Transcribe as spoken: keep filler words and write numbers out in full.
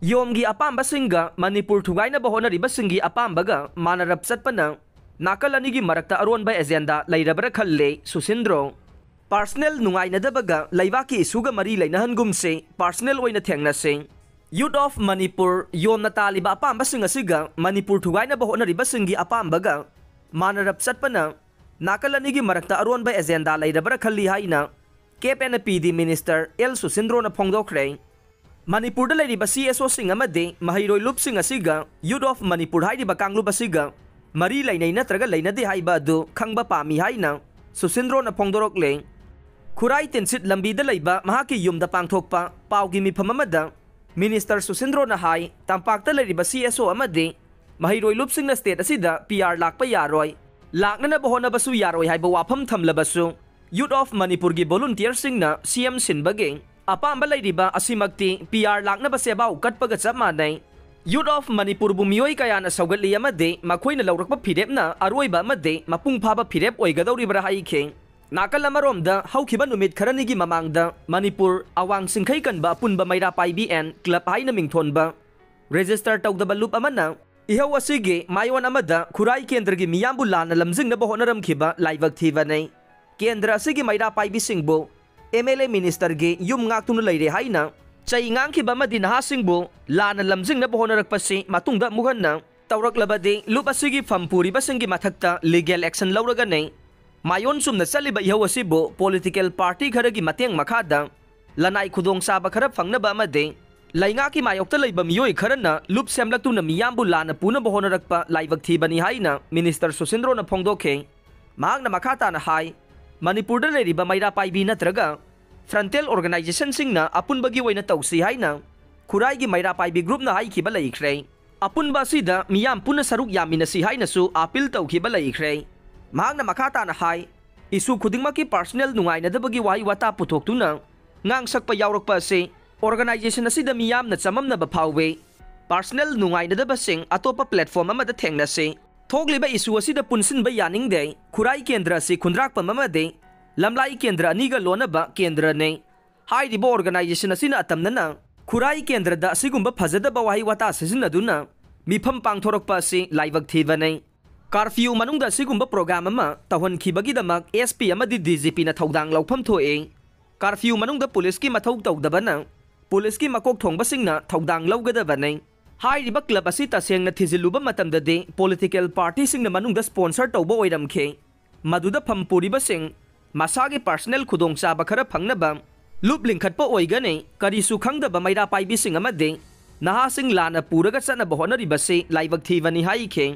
ꯌꯣꯝꯒꯤ ꯑꯄꯥꯝꯕꯁꯤꯡꯒ ꯃꯅꯤꯄꯨꯔ ꯊꯨꯒꯥꯏꯅꯕ ꯍꯣꯠꯅꯔꯤꯕꯁꯤꯡꯒꯤ ꯑꯄꯥꯝꯕꯒ ꯃꯥꯟꯅꯔꯞ ꯆꯠꯄꯅ ꯅꯥꯀꯜ ꯑꯅꯤꯒꯤ ꯃꯔꯛꯇ ꯑꯔꯣꯟꯕ ꯑꯦꯖꯦꯟꯗꯥ ꯂꯩꯔꯕ꯭ꯔꯥ ꯈꯜꯂꯦ ꯁꯨꯁꯤꯟꯗ꯭ꯔꯣ꯫ ꯄꯥꯔꯁꯅꯦꯜ ꯅꯨꯡꯉꯥꯏꯅꯗꯕꯒ ꯂꯩꯕꯥꯛꯀꯤ ꯏꯁꯨꯒ ꯃꯔꯤ ꯂꯩꯅꯍꯟꯒꯨꯝꯁꯦ, ꯄꯥꯔꯁꯅꯦꯜ ꯑꯣꯏꯅ ꯊꯦꯡꯅꯁꯦ꯫ ꯌꯨꯠ ꯑꯣꯐ ꯃꯅꯤꯄꯨꯔ ꯌꯣꯝꯅ ꯇꯥꯜꯂꯤꯕ ꯑꯄꯥꯝꯕꯁꯤꯡ ꯑꯁꯤꯒ ꯃꯅꯤꯄꯨꯔ ꯊꯨꯒꯥꯏꯅꯕ ꯍꯣꯠꯅꯔꯤꯕꯁꯤꯡꯒꯤ ꯑꯄꯥꯝꯕꯒ ꯃꯥꯟꯅꯔꯞ ꯆꯠꯄꯅ ꯅꯥꯀꯜ ꯑꯅꯤꯒꯤ ꯃꯔꯛꯇ ꯑꯔꯣꯟꯕ ꯑꯦꯖꯦꯟꯗꯥ ꯂꯩꯔꯕ꯭ꯔꯥ ꯈꯜꯂꯤ ꯍꯥꯏꯅ ꯀꯦꯞ ꯑꯦꯟ ꯄꯤ ꯗꯤ ꯃꯤꯅꯤꯁꯇꯔ ꯑꯦꯜ ꯁꯨꯁꯤꯟꯗ꯭ꯔꯣꯅ ꯐꯣꯡꯗꯣꯛꯈ꯭ꯔꯦ꯫ ꯃꯅꯤꯄꯨꯔꯗ ꯂꯩꯔꯤꯕ ꯁꯤ ꯑꯦꯁ ꯑꯣꯁꯤꯡ ꯑꯃꯗꯤ ꯃꯍꯩꯔꯣꯏ ꯂꯨꯞꯁꯤꯡ ꯑꯁꯤꯒ ꯌꯨꯠ ꯑꯣꯐ ꯃꯅꯤꯄꯨꯔ ꯍꯥꯏꯔꯤꯕ ꯀꯥꯡꯂꯨꯞ ꯑꯁꯤꯒ ꯃꯔꯤ ꯂꯩꯅꯩ ꯅꯠꯇ꯭ꯔꯒ ꯂꯩꯅꯗꯦ ꯍꯥꯏꯕ ꯑꯗꯨ ꯈꯪꯕ ꯄꯥꯝꯃꯤ ꯍꯥꯏꯅ ꯁꯨꯁꯤꯟꯗ꯭ꯔꯣꯅ ꯐꯣꯡꯗꯣꯔꯛꯂꯦ꯫ ꯈꯨꯔꯥꯏ ꯇꯤꯟꯁꯤꯠ ꯂꯝꯕꯤꯗ ꯂꯩꯕ ꯃꯍꯥꯛꯀꯤ ꯌꯨꯝꯗ ꯄꯥꯡꯊꯣꯛꯄ ꯄꯥꯎꯒꯤ ꯃꯤꯐꯝ ꯑꯃꯗ ꯃꯤꯅꯤꯁꯇꯔ ꯁꯨꯁꯤꯟꯗ꯭ꯔꯣꯅ ꯍꯥꯏ, ꯇꯝꯄꯥꯛꯇ ꯂꯩꯔꯤꯕ ꯁꯤ ꯑꯦꯁ ꯑꯣ ꯑꯃꯗꯤ ꯃꯍꯩꯔꯣꯏ ꯂꯨꯞꯁꯤꯡꯅ ꯁ꯭ꯇꯦꯠ ꯑꯁꯤꯗ ꯄꯤ ꯑꯥꯔ ꯂꯥꯛꯄ ꯌꯥꯔꯣꯏ, ꯂꯥꯛꯅꯅꯕ ꯍꯣꯠꯅꯕꯁꯨ ꯌꯥꯔꯣꯏ ꯍꯥꯏꯕ ꯋꯥꯐꯝ ꯊꯝꯂꯕꯁꯨ, ꯌꯨꯠ ꯑꯣꯐ ꯃꯅꯤꯄꯨꯔꯒꯤ ꯚꯣꯂꯨꯟꯇꯤꯌꯔꯁꯤꯡꯅ ꯁꯤ ꯑꯦꯝ ꯁꯤꯟꯕꯒꯤ ꯑꯄꯥꯝꯕ ꯂꯩꯔꯤꯕ ꯑꯁꯤꯃꯛꯇꯤ ꯄꯤ ꯑꯥꯔ ꯂꯥꯛꯅꯕ ꯁꯦꯕꯥꯎ ꯀꯠꯄꯒ ꯆꯞ ꯃꯥꯟꯅꯩ꯫ ꯌꯨꯠ ꯑꯣꯐ ꯃꯅꯤꯄꯨꯔꯕꯨ ꯃꯤꯑꯣꯏ ꯀꯌꯥꯅ ꯁꯧꯒꯠꯂꯤ ꯑꯃꯗꯤ ꯃꯈꯣꯏꯅ ꯂꯧꯔꯛꯄ ꯐꯤꯔꯦꯞꯅ ꯑꯔꯣꯏꯕ ꯑꯃꯗꯤ ꯃꯄꯨꯡ ꯐꯥꯕ ꯐꯤꯔꯦꯞ ꯑꯣꯏꯒꯗꯧꯔꯤꯕ꯭ꯔꯥ ꯍꯥꯏꯈꯤ꯫ ꯅꯥꯀꯜ ꯑꯃꯔꯣꯝꯗ ꯍꯧꯈꯤꯕ ꯅꯨꯃꯤꯠ ꯈꯔꯅꯤꯒꯤ ꯃꯃꯥꯡꯗ ꯃꯅꯤꯄꯨꯔ ꯑꯋꯥꯡ ꯁꯤꯡꯈꯩ ꯀꯟꯕ ꯑꯄꯨꯟꯕ ꯃꯩꯔꯥ ꯄꯥꯏꯕꯤ ꯑꯦꯟ ꯀ꯭ꯂꯕ ꯍꯥꯏꯅ ꯃꯤꯡꯊꯣꯟꯕ ꯔꯦꯖꯤꯁꯇꯔ ꯇꯧꯗꯕ ꯂꯨꯞ ꯑꯃꯅ ꯏꯍꯧ ꯑꯁꯤꯒꯤ ꯃꯥꯏꯑꯣꯟ ꯑꯃꯗ ꯈꯨꯔꯥꯏ ꯀꯦꯟꯗ꯭ꯔꯒꯤ ꯃꯤꯌꯥꯝꯕꯨ ꯂꯥꯟꯅ ꯂꯝꯖꯤꯡꯅꯕ ꯍꯣꯠꯅꯔꯝꯈꯤꯕ ꯂꯥꯏꯕꯛ ꯊꯤꯕꯅꯤ꯫ ꯀꯦꯟꯗ꯭ꯔ ꯑꯁꯤꯒꯤ ꯃꯩꯔꯥ ꯄꯥꯏꯕꯤꯁꯤꯡꯕꯨ ꯑꯦꯝ ꯑꯦꯜ ꯑꯦ ꯃꯤꯅꯤꯁꯇꯔꯒꯤ ꯌꯨꯝ ꯉꯥꯛꯇꯨꯅ ꯂꯩꯔꯦ ꯍꯥꯏꯅ ꯆꯩ ꯉꯥꯡꯈꯤꯕ ꯑꯃꯗꯤ ꯅꯍꯥꯁꯤꯡꯕꯨ ꯂꯥꯟꯅ ꯂꯝꯖꯤꯡꯅꯕ ꯍꯣꯠꯅꯔꯛꯄꯁꯤ ꯃꯇꯨꯡꯗ ꯑꯃꯨꯛ ꯍꯟꯅ ꯇꯧꯔꯛꯂꯕꯗꯤ ꯂꯨꯞ ꯑꯁꯤꯒꯤ ꯐꯝ ꯄꯨꯔꯤꯕꯁꯤꯡꯒꯤ ꯃꯊꯛꯇ ꯂꯤꯒꯦꯜ ꯑꯦꯛꯁꯟ ꯂꯧꯔꯒꯅꯤ꯫ ꯃꯥꯏꯑꯣꯟ ꯆꯨꯝꯅ ꯆꯠꯂꯤꯕ ꯏꯍꯧ ꯑꯁꯤꯕꯨ ꯄꯣꯂꯤꯇꯤꯀꯦꯜ ꯄꯥꯔꯇꯤ ꯈꯔꯒꯤ ꯃꯇꯦꯡ ꯃꯈꯥꯗ ꯂꯅꯥꯏ ꯈꯨꯗꯣꯡꯆꯥꯕ ꯈꯔ ꯐꯪꯅꯕ ꯑꯃꯗꯤ ꯂꯩꯉꯥꯛꯀꯤ ꯃꯥꯌꯣꯛꯇ ꯂꯩꯕ ꯃꯤꯑꯣꯏ ꯈꯔꯅ ꯂꯨꯞ ꯁꯦꯝꯂꯛꯇꯨꯅ ꯃꯤꯌꯥꯝꯕꯨ ꯂꯥꯟꯅ ꯄꯨꯅꯕ ꯍꯣꯠꯅꯔꯛꯄ ꯂꯥꯏꯕꯛ ꯊꯤꯕꯅꯤ ꯍꯥꯏꯅ ꯃꯤꯅꯤꯁꯇꯔ ꯁꯨꯁꯤꯟꯗ꯭ꯔꯣꯅ ꯐꯣꯡꯗꯣꯛꯈꯤ꯫ ꯃꯍꯥꯛꯅ ꯃꯈꯥ ꯇꯥꯅ ꯍꯥꯏ, ꯃꯅꯤꯄꯨꯔꯗ ꯂꯩꯔꯤꯕ ꯃꯩꯔꯥ ꯄꯥꯏꯕꯤ ꯅꯠꯇ꯭ꯔꯒ ꯐ꯭ꯔꯟꯇꯦꯜ ꯑꯣꯔꯒꯅꯥꯏꯖꯦꯁꯟꯁꯤꯡꯅ ꯑꯄꯨꯟꯕꯒꯤ ꯑꯣꯏꯅ ꯇꯧꯁꯤ ꯍꯥꯏꯅ ꯈꯨꯔꯥꯏꯒꯤ ꯃꯩꯔꯥ ꯄꯥꯏꯕꯤ ꯒ꯭ꯔꯨꯞꯅ ꯍꯥꯏꯈꯤꯕ ꯂꯩꯈ꯭ꯔꯦ꯫ ꯑꯄꯨꯟꯕ ꯑꯁꯤꯗ ꯃꯤꯌꯥꯝ ꯄꯨꯟꯅ ꯁꯔꯨꯛ ꯌꯥꯃꯤꯟꯅꯁꯤ ꯍꯥꯏꯅꯁꯨ ꯑꯥꯄꯤꯜ ꯇꯧꯈꯤꯕ ꯂꯩꯈ꯭ꯔꯦ꯫ ꯃꯍꯥꯛꯅ ꯃꯈꯥ ꯇꯥꯅ ꯍꯥꯏ, ꯏꯁꯨ ꯈꯨꯗꯤꯡꯃꯛꯀꯤ ꯄꯥꯔꯁꯅꯦꯜ ꯅꯨꯡꯉꯥꯏꯅꯗꯕꯒꯤ ꯋꯥꯍꯩ ꯋꯥꯇꯥ ꯄꯨꯊꯣꯛꯇꯨꯅ ꯉꯥꯡꯁꯛꯄ ꯌꯥꯎꯔꯛꯄ ꯑꯁꯤ ꯑꯣꯔꯒꯅꯥꯏꯖꯦꯁꯟ ꯑꯁꯤꯗ ꯃꯤꯌꯥꯝꯅ ꯆꯃꯝꯅꯕ ꯐꯥꯎꯏ꯫ ꯄꯥꯔꯁꯅꯦꯜ ꯅꯨꯡꯉꯥꯏꯅꯗꯕꯁꯤꯡ ꯑꯇꯣꯞꯄ ꯄ꯭ꯂꯦꯠꯐꯣꯝ ꯑꯃꯗ ꯊꯦꯡꯅꯁꯤ꯫ ꯊꯣꯛꯂꯤꯕ ꯏꯁꯨ ꯑꯁꯤꯗ ꯄꯨꯟꯁꯤꯟꯕ ꯌꯥꯅꯤꯡꯗꯦ꯫ ꯈꯨꯔꯥꯏ ꯀꯦꯟꯗ꯭ꯔ ꯑꯁꯤ ꯈꯨꯟꯗ꯭ꯔꯥꯛꯄꯝ ꯑꯃꯗꯤ ꯂꯝꯂꯥꯏ ꯀꯦꯟꯗ꯭ꯔ ꯑꯅꯤꯒ ꯂꯣꯟꯅꯕ ꯀꯦꯟꯗ꯭ꯔꯅꯤ꯫ ꯍꯥꯏꯔꯤꯕ ꯑꯣꯔꯒꯅꯥꯏꯖꯦꯁꯟ ꯑꯁꯤꯅ ꯑꯇꯝꯅꯅ ꯈꯨꯔꯥꯏ ꯀꯦꯟꯗ꯭ꯔꯗ ꯑꯁꯤꯒꯨꯝꯕ ꯐꯖꯗꯕ ꯋꯥꯍꯩ ꯋꯥꯇꯥ ꯁꯤꯖꯤꯟꯅꯗꯨꯅ ꯃꯤꯐꯝ ꯄꯥꯡꯊꯣꯔꯛꯄ ꯑꯁꯤ ꯂꯥꯏꯕꯛ ꯊꯤꯕꯅꯤ꯫ ꯀꯥꯔꯐ꯭ꯌꯨ ꯃꯅꯨꯡꯗ ꯑꯁꯤꯒꯨꯝꯕ ꯄ꯭ꯔꯣꯒ꯭ꯔꯥꯝ ꯑꯃ ꯇꯧꯍꯟꯈꯤꯕꯒꯤꯗꯃꯛ ꯑꯦꯁ ꯄꯤ ꯑꯃꯗꯤ ꯗꯤ ꯖꯤ ꯄꯤꯅ ꯊꯧꯗꯥꯡ ꯂꯧꯐꯝ ꯊꯣꯛꯏ꯫ ꯀꯥꯔꯐ꯭ꯌꯨ ꯃꯅꯨꯡꯗ ꯄꯨꯂꯤꯁꯀꯤ ꯃꯊꯧ ꯇꯧꯗꯕꯅ ꯄꯨꯂꯤꯁꯀꯤ ꯃꯀꯣꯛ ꯊꯣꯡꯕꯁꯤꯡꯅ ꯊꯧꯗꯥꯡ ꯂꯧꯒꯗꯕꯅꯤ꯫ ꯍꯥꯏꯔꯤꯕ ꯀ꯭ꯂꯕ ꯑꯁꯤ ꯇꯁꯦꯡꯅ ꯊꯤꯖꯤꯜꯂꯨꯕ ꯃꯇꯝꯗꯗꯤ ꯄꯣꯂꯤꯇꯤꯀꯦꯜ ꯄꯥꯔꯇꯤꯁꯤꯡꯅ ꯃꯅꯨꯡꯗ ꯁ꯭ꯄꯣꯟꯁꯔ ꯇꯧꯕ ꯑꯣꯏꯔꯝꯈꯤ꯫ ꯃꯗꯨꯗ ꯐꯝ ꯄꯨꯔꯤꯕꯁꯤꯡ ꯃꯁꯥꯒꯤ ꯄꯔꯁꯅꯦꯜ ꯈꯨꯗꯣꯡꯆꯥꯕ ꯈꯔ ꯐꯪꯅꯕ ꯂꯨꯞ ꯂꯤꯡꯈꯠꯄ ꯑꯣꯏꯒꯅꯤ꯫ ꯀꯔꯤꯁꯨ ꯈꯪꯗꯕ ꯃꯩꯔꯥ ꯄꯥꯏꯕꯤꯁꯤꯡ ꯑꯃꯗꯤ ꯅꯍꯥꯁꯤꯡ ꯂꯥꯟꯅ ꯄꯨꯔꯒ ꯆꯠꯅꯕ ꯍꯣꯠꯅꯔꯤꯕꯁꯤ ꯂꯥꯏꯕꯛ ꯊꯤꯕꯅꯤ ꯍꯥꯏꯈꯤ꯫